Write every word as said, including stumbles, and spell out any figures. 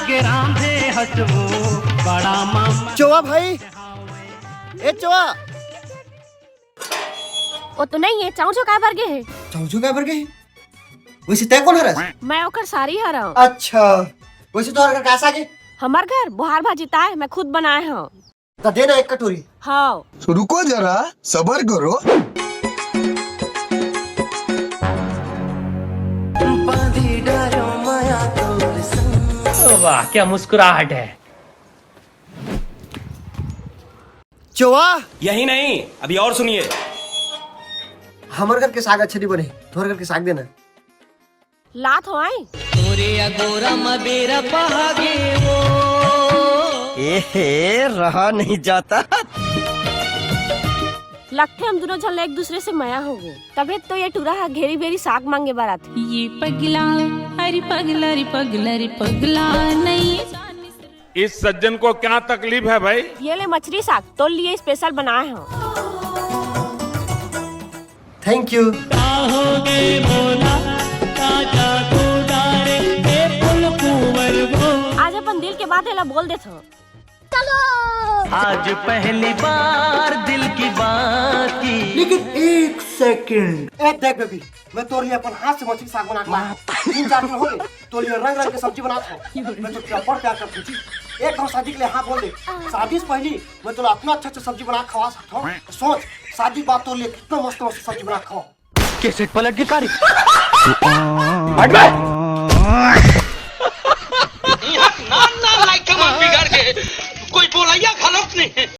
के रांधे हटवो बड़ा मामा। चोवा भाई, ए चोवा। ओ तो नहीं है, चाउचो काय बर गे हे? चाउचो काय बर गे हे? वैसे तै कोन हरस? मैं ओकर सारी हरव। अच्छा, वैसे तोहर घर कैसा के? हमर घर बोहार भाजी ताय, मैं खुद बनाए हव। त दे ना एक कटोरी। हाँ। रुको जरा, सबर करो। वाह, क्या मुस्कुराहट है। चोवा। यही नहीं, अभी और सुनिए। हमर घर के साग अच्छे नहीं बने, तोहर घर के साग देना। लात हो आई। तोरे अगोरा म बेरा पहागे वो। ए हे, रहा नहीं जाता। लगथे हम दोनों झन ला एक दूसरे से मया हो गए, तबे तो ये टूरा हा घेरी बेरी साग मांगे बर आथे। ये पगला, अरे पगला, अरे पगला, अरे पगला, नहीं जाने से इस सज्जन को क्या तकलीफ है भाई? ये ले मछरी साग, तोर लिए स्पेशल बनाए हव। Thank you. आज अपन दिल के बात एला बोल देथव। आज पहली बार दिल की बात की। लेकिन एक सेकंड। ए, देख बेबी, मैं तोर लिए अपन हाथ से मछली साग बना के लाया हूँ। तीन चार दिन हो गए, तोर लिए रंग रंग के सब्जी बनात हूँ। मैं तो तेला बड़ प्यार करत हूँ जी। एक बार शादी के लिए हाँ बोल दे। शादी से पहले मैं तोला इतना अच्छा अच्छा सब्जी बना के खवा सकता हूँ। सोच, शादी के बाद तोर लिए कितना मस्त मस्त सब्जी बना के खवा। कैसेट पलट के कारी। हट बे। यहाँ नाम नाम लाइक कमान बिगाड़ के कोई बोलैया घलोक नहीं है।